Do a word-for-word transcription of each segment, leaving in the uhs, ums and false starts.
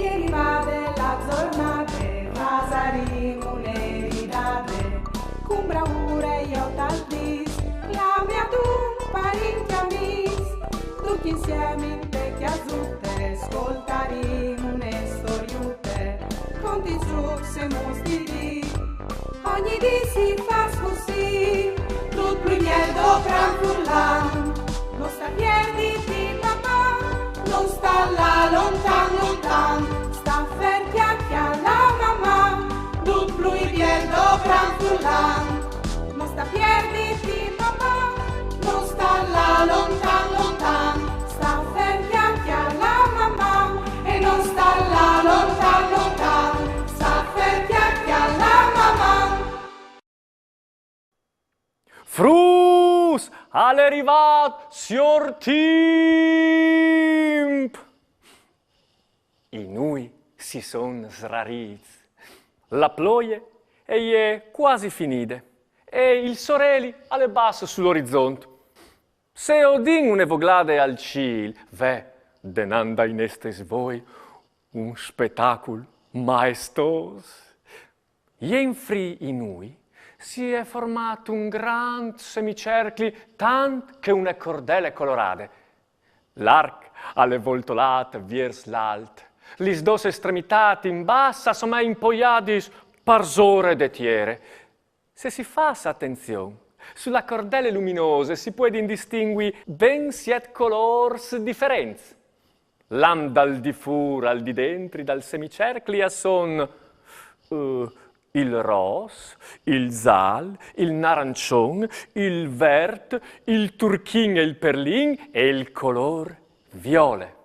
È rivade la zornade, fasarìn une ridade, cun braure jo tal dis, clame a dun parint e amis, ducj insiemi inte cjasute, scoltarìn une storiute, cont i zucs e muts di dì. Ogni dì si fâs cussì, dut plui biel dopran furlan. No sta pierditi, Maman, no sta lâ lontan, lontan. Sta fer, cjale, cjale, Maman, dut plui biel dopran furlan. No sta pierditi, Maman, no sta lâ lontan, lontan. Sta fer, cjale, cjale, Maman, e no sta lâ lontan, lontan. Sta fer, cjale, cjale, Maman. Fruts, al è rivât siôr Timp! I nûi si son srarîts. La ploie e je cuasi finide e il soreli al è bas sul orizont. Se o din une voglade al cîl, ve, denant dai nestris voi, un spetacul maestôs. Jenfri i nûi si è formât un grant semicercli, tant che une cordele colorade. L'arc al è voltolât viers l'alt, lis dôs estremitâts in bas a somein poiadis parsore de tiere. Se si fâs atenzion, su la cordele luminose si puedin distingui ben siet colôrs diferents. Lant dal di fûr al di dentri dal semicercli a son, eh, il ros, il zâl, il narançon, il vert, il turchin e il perlin e il colôr viole.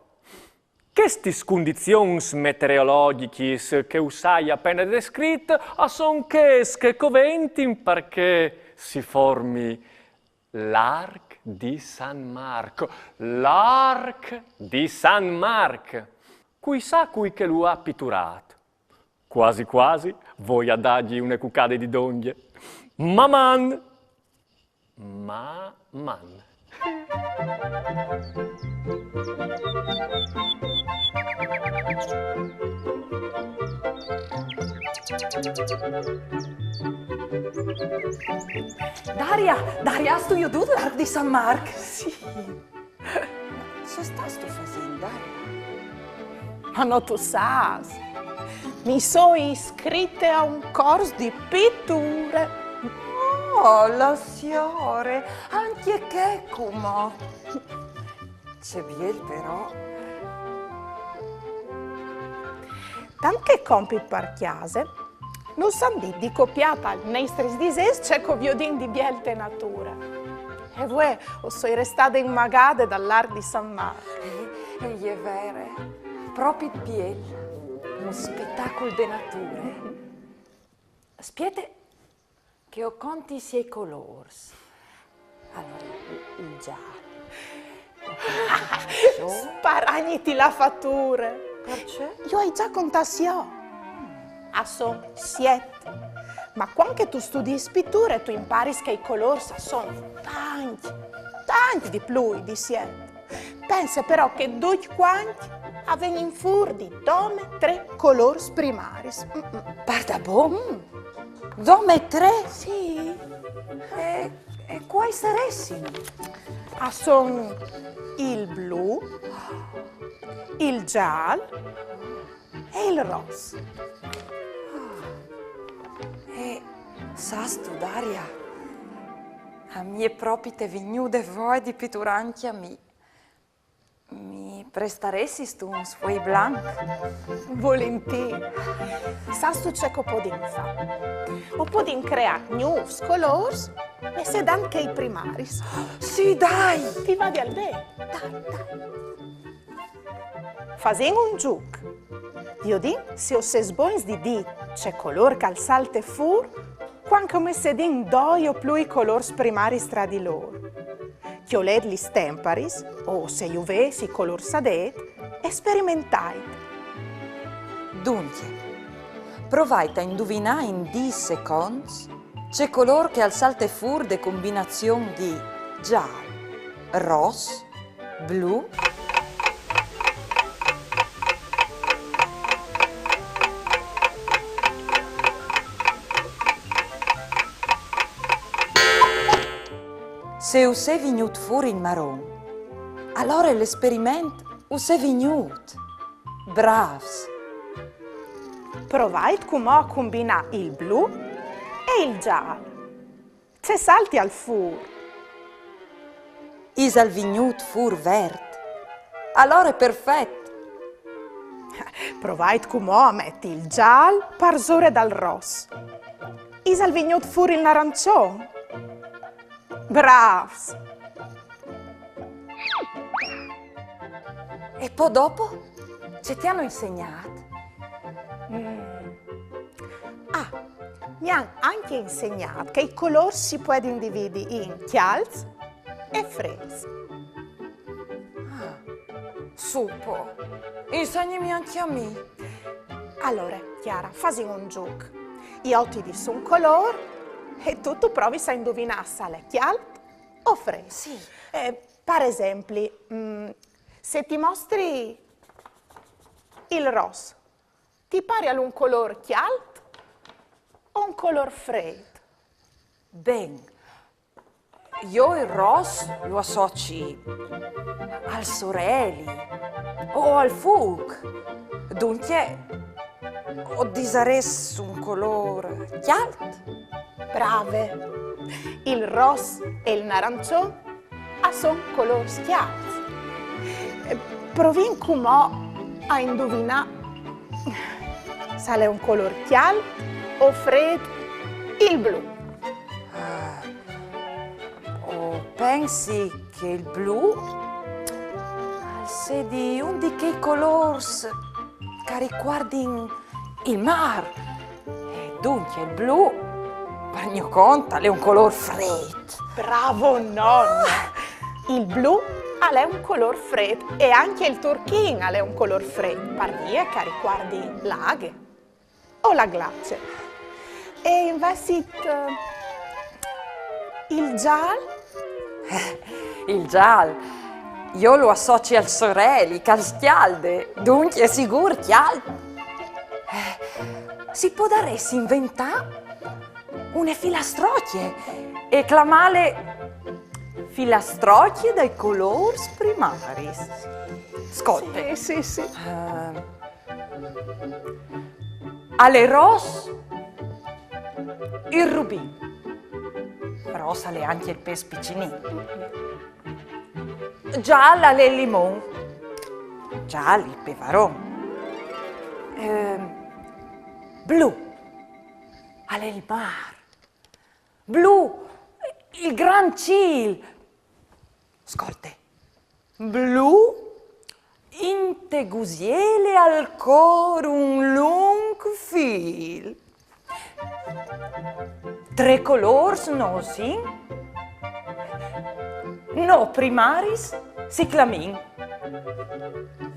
Chestis cundizions meteorologjichis che us ai a pene descrit a son chês che coventin par che si formi l'arc di San Marc. L'arc di San Marc! Cui sa cui che lu à piturât? Cuasi cuasi voi a dâi une cucade di dongje. Maman! Maman! Daria, Daria, âstu jodût l'arc di San Marc? Sì. Ce stâstu fasint, Daria? Ma no tu sâs. Mi soi iscrite a un cors di piture. Oh, la siore, ancje chê cumò. Ce biel però. Tant che compit par cjase, nus àn dit di copiâ tai nestris disens ce che o viodìn di biel te nature. E vuê o soi restade inmagade dal arc di San Marc. Eh, e je vere, propit biel, un spetacul de nature. Spiete che o conti i siei colôrs. Alore, il, il zâl. Sparagniti la fature. Parcè? Jo o ai za contâts jo. A son siet. Ma cuant che tu studiis piture, tu imparis che i colôrs a son tancj, tancj di plui di siet. Pense però che ducj cuancj a vegnin fûr di dome trê colôrs primaris. Mm, mm. Pardabon? Mm. Dome trê? Sì. E, e cuâi saressin? A son il blu, il zâl e il ros. E sâstu, Daria, a mi e je propit vignude voie di piturâ ancje a mi. Mi prestaressistu un sfuei blanc? Volentîr. Sâstu ce che o podìn fâ? O podìn creâ gnûfs colôrs, messedant chei primaris. Sì, dai! Ti vadial ben? Dai, dai. Fasìn un zûc. Viodìn se o sês bogns di dî ce colôr che al salte fûr cuant che o messedìn doi o plui colôrs primaris tra di lôr. Cjolêt lis temparis, o se ju vês i colôrs a dêt, e sperimentait. Duncje, provait a induvinâ in dîs seconts ce colôr che al salte fûr de combinazion di zâl, ros, blu. Te us è vignût fûr il maron. Alore l'esperiment us è vignût. Brâfs! Provait cumò a cumbinâ il blu e il zâl. Ce saltial fûr? Isal vignût fûr vert? Alore perfet! Provait cumò a meti il zâl parsore dal ros. Isal vignût fûr il narançon? Brâfs! E po dopo? Ce ti àn insegnât? Mm. Ah, mi àn ancje insegnât che i colôrs si puedin dividi in cjalts e frêts. Ah, su po, insegnimi ancje a mi. Alore, Chiara, fasìn un zûc. Jo ti dîs un colôr e tu tu provis a induvinâ se al è cjalt o frêt. Sì. Eh, par esempli, mm, se ti mostri il ros, ti parial un colôr cjalt o un colôr frêt? Ben, jo il ros lu associi al soreli o al fûc. Duncje, o disarès un colôr cjalt. Brave! Il ros e il narançon a son colôrs cjalts. Eh, provìn cumò a induvinâ se al è un colôr cjalt o frêt il blu. Ah, o pensi che il blu al sedi un di chei colôrs che a ricuardin il mâr. E duncje il blu, par gno cont, al è un colôr frêt. Bravo, none! Il blu al è un colôr frêt e ancje il turchin al è un colôr frêt, par vie che a ricuardi la aghe o la glace. E invezit, eh, il zâl? Eh, il zâl, jo lu associi al soreli, che al scjalde, duncje sigûr cjalt. Eh, si podarès inventâ une filastrocje e clamâle filastrocje dai colôrs primaris. Scolte. Sì, sì, sì. Eh, al è ros il rubin. Ros al è ancje il pes picinin. Zâl al è il limon. Zâl il pevaron. Ehm, blu al è il mâr. Blu il grant cîl. Scolte. Blu, inte gusiele al cor un lunc fîl. Trê colôrs nô sin, nô primaris si clamìn.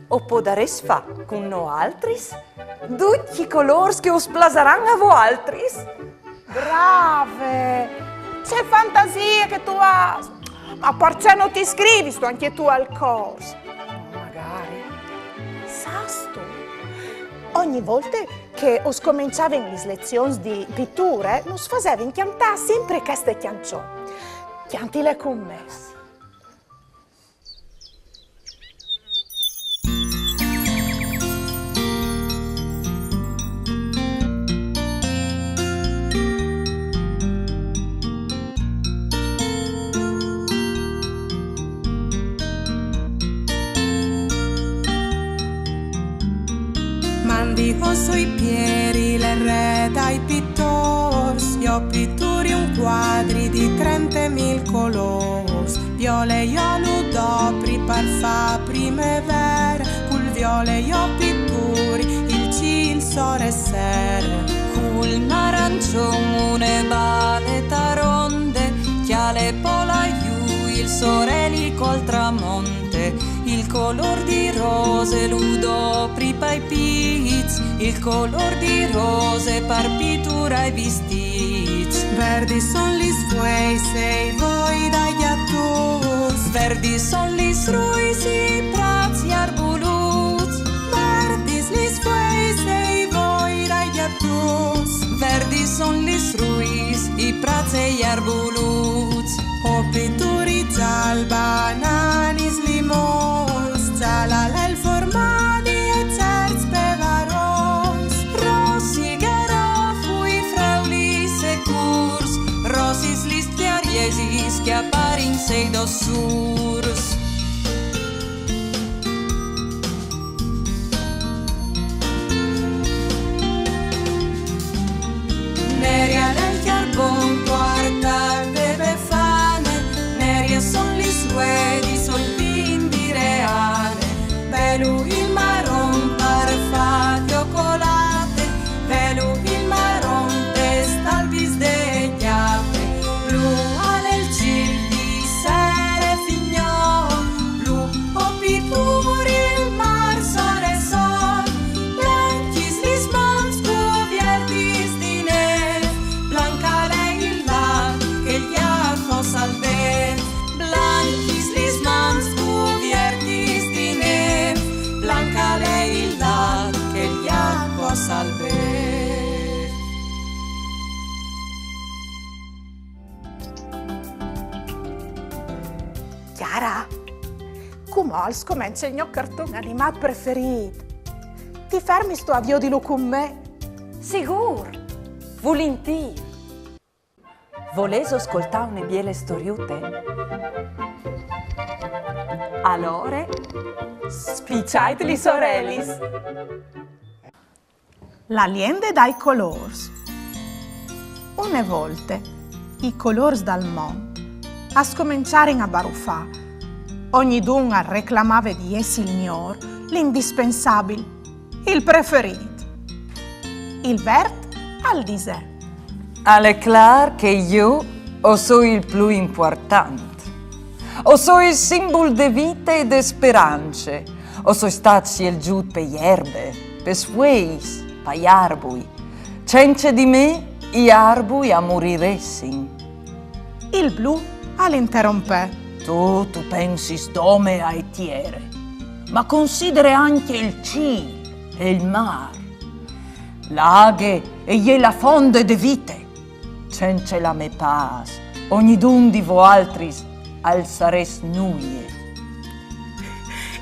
O podarês fâ cun noaltris ducj i colôrs che us plasaran a voaltris. Brave! Ce fantasie che tu âs! Ma parcè no ti iscrivistu ancje tu al cors? Magari. Sâstu? Ogni volte che o scomençavin lis lezions di piture, nus fasevin cjantâ simpri cheste cjançon. Cjantile cun me. Mandi o soi Pieri, il re dai pitôrs, jo pituri un cuadri di trente mil colôrs. Viole jo lu dopri par fâ primevere, cul viole jo pituri il cîl, il sole, sere. Cul narançon une bale taronde, cjale po là jù il soreli col tramonte. Il colôr di rose lu dopri pai pîts, il colôr di rose par piturâ i vistîts. Verdis son lis fueis e i voi dai gjatûts. Verdis son lis ruis, i prâts, i arbulûts. Verdis lis fueis e i voi dai gjatûts. Verdis son lis ruis, i prâts e i arbulûts. O pituri Sei dos surs. Neria nel charbon puarta de Befane, neria son lis ruedis, ol vin di Reane, velu il maron par far ciocolate, velu il maron te stalvis de chiate, blu al è il cîl di sere fignon, blu o pitur il mar sore sol, blanchis lis mans cuviertis di nêf, blanc al è il lac che il Jacopo salvêt, blanchis lis mans cuviertis di nêf, blanc al è il lac che il Jacopo salvêt. Chiara, cumò al scomence il gno carton animât preferît. Ti fermistu a viodilu cun me? Sigûr! Vulintîr! Volêso scoltâ une biele storiute? Alore, spiçait lis orelis! La liende dai colôrs. Une volte, i colôrs dal mont a scomençarin a barufâ. Ognidun al reclamave di jessi il miôr, l'indispensabil, il preferît. Il vert al disè: Al è clâr che jo o soi il plui impuartant. O soi il simbul de vite e de sperance. O soi stât sielzût pe jerbe, pes fueis, pai arbui. Cence di me, i arbui a muriressin. Il blu al interompè: Tu, tu pensis dome ae tiere, ma considere ancje il cîl e il mâr. La aghe e je la fonde de vite. Cence la mê pâs, ognidun di voaltris al sarès nuie.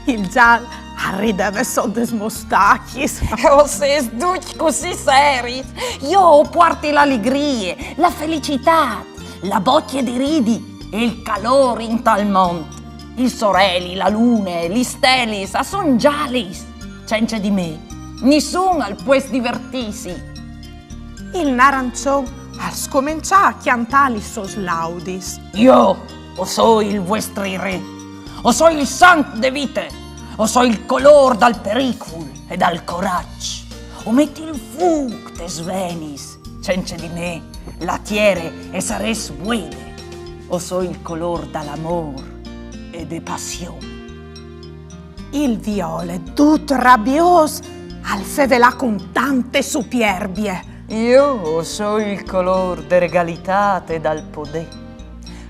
Il zâl al rideve sot des mostachis. O sês ducj cussì seris? Jo o puarti la ligrie, la felicitât, la bocje di ridi e il calôr intal mont. Il soreli, la lune, lis stelis a son zâlis. Cence di me, nissun al pues divertîsi. Il narançon al scomençà a cjantâ lis sôs laudis. Jo o soi il vuestri re, o soi il sanc de vite, o soi il colôr dal pericul e dal coraç. O meti il fûc tes venis, cence di me la tiere e sarès vuede. O soi il colôr dal amôr e de passion. Il viole, dut rabiôs, al fevelà cun tante supierbie. Jo o soi il colôr de regalitât e dal podê.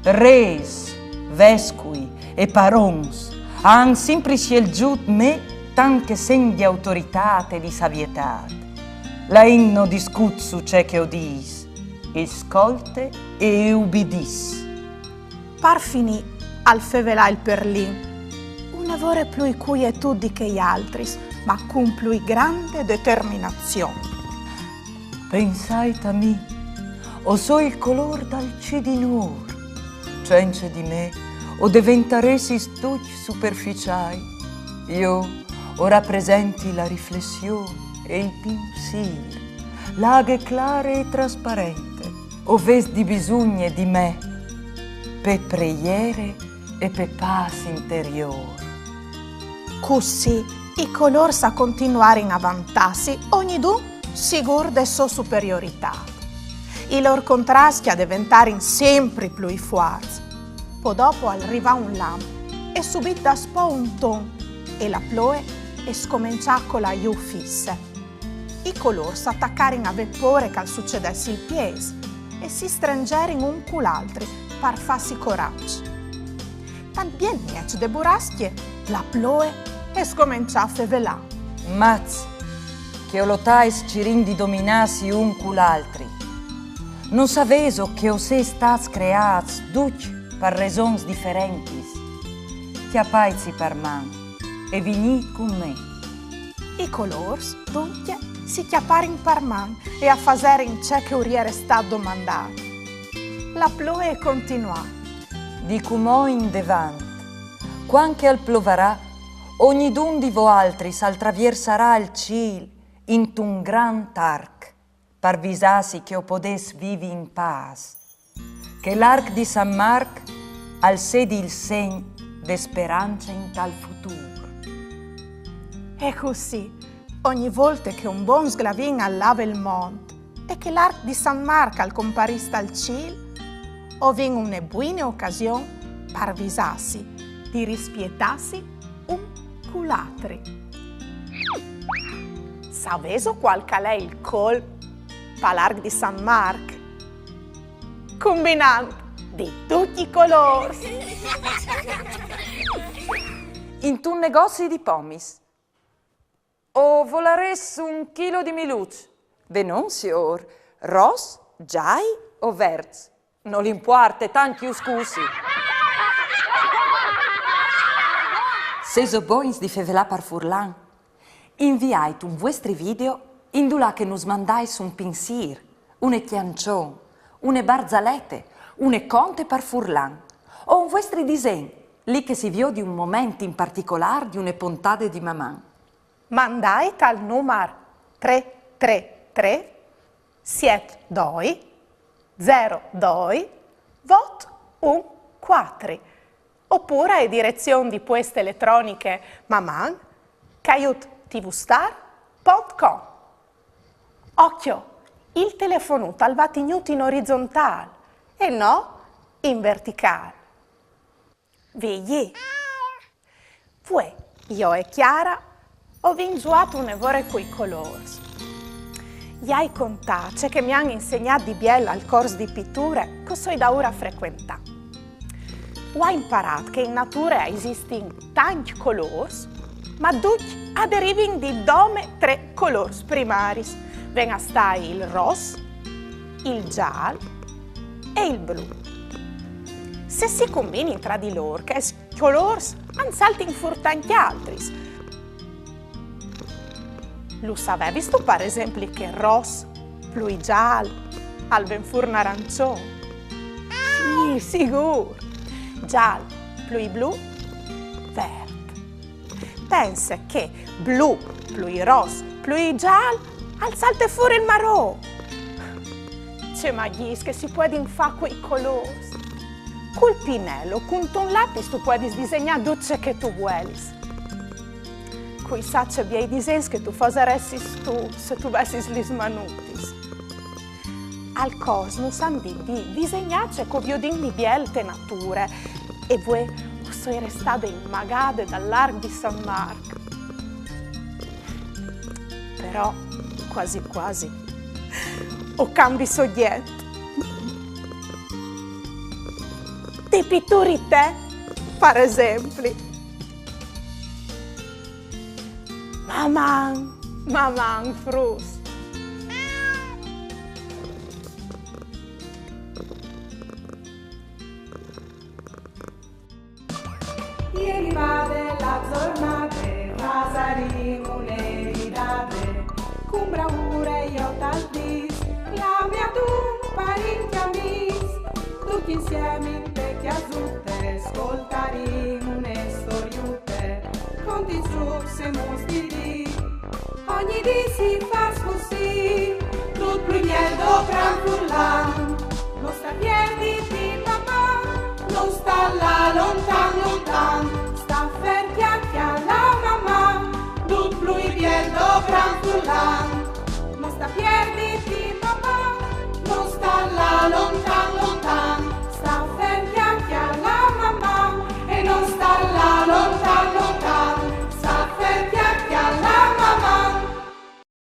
Rês, vescui e parons a àn simpri sielzût me tant che segn di autoritât e di savietât. La int no discut su ce che o dîs, e scolte e e ubidìs. Par finî, al fevelà il perlin, une vore plui cuietut di chei altris, ma cun plui grande determinazion. Pensait a mi, o soi il colôr dal cidinôr. Cence di me, o deventaressis ducj superficiâi. Jo o rapresenti la riflession e il pinsîr, la aghe clare e trasparente. O vês di bisugne di me pe preiere e pe pâs interiôr. Cussì i colôrs a continuarin a vantâsi, ognidun sigûr de sô superioritât. I lôr contrascj a deventarin simpri plui fuarts. Po dopo al rivà un lamp e subit daspò un ton e la ploie e scomençà a colâ jù fisse. I colôrs a tacarin a vê pôre che al sucedès il piês e si strengerin un cul altri par fâsi coraç. Tal biel mieç de burascje, la ploie e scomençà a fevelâ. Mats, che o lotais cirint di dominâsi un cul altri. No savêso che o sês stâts creâts ducj par resons diferentis? Cjapaitsi par man e vignît cun me. I colôrs, duncje, si cjaparin par man e a faserin ce che ur jere stât domandât. La ploie e continuà. Di cumò indevant, cuant che al plovarà, ognidun di voaltris al traviersarà il cîl intun grant arc, par visâsi che o podês vivi in pâs, che l'arc di San Marc al sedi il segn de sperance intal futûr. E cussì, ogni volte che un bon sglavin al lave il mont e che l'arc di San Marc al comparìs tal cîl, o vin une buine ocasion par visâsi di rispietâsi un cul altri. Savêso cuâl che al è il colm pal arc di San Marc? Cumbinant di ducj i colôrs! Intun negozi di pomis. O volarês un chilo di miluçs? Benon, siôr. Ros, zâi o verts? Nol impuarte, tant ju scusi. Se o sês bogns di fevelâ par furlan, inviait un vuestri video indulà che nus mandais un pinsîr, une cjançon, une barzalete, une conte par furlan, o un vuestri disen, li che si viodi un moment in particolâr di une pontade di Maman. Mandait al numar trê trê trê siet doi zero doi vot un cuatri, opûr ae direzion di pueste eletroniche maman caiut tvstar pont com. Ocjo, il telefonut al va tignût in orizontâl e no in verticâl. Vigji. Vuê, jo e Chiara o vin zuiât une vore cui colôrs. I ai contât ce che mi àn insegnât di biel al cors di piture che o soi daûr a frecuentâ. O ai imparât che in nature a esistin tancj colôrs, ma ducj a derivin di dome trê colôrs primaris. Ven a stâi il ros, il zâl e il blu. Se si cumbinin tra di lôr, chescj colôrs a 'nd saltin fûr tancj altris. Lu savevistu, par esempli, che ros plui zâl al ven fûr narançon? Sì, sigûr! Zâl plui blu, vert. Pense che blu plui ros plui zâl al salte fûr il maron. Ce magjiis che si puedin fâ cui colôrs! Cul pinel o cuntun lapis tu puedis disegnâ dut ce che tu vuelis. Cui sa ce biei disens che tu fasaressis tu, se tu vessis lis manutis. Al cors nus àn dit di disegnâ ce che o viodìn di biel te nature, e vuê o soi restade inmagade dal arc di San Marc. Però, cuasi cuasi, o cambi sogjet. Ti pituri te, par esempli. Maman, maman, fruts. E rivade la zornade, fasarìn une ridade, cun braure jo tal dîs, clame a dun parint e amîs, ducj insiemi inte cjasute, scoltarìn une storiute, contint zûcs e mûts di dì. Ogni dì si fâs cussì, dut plui biel dal cran furlan.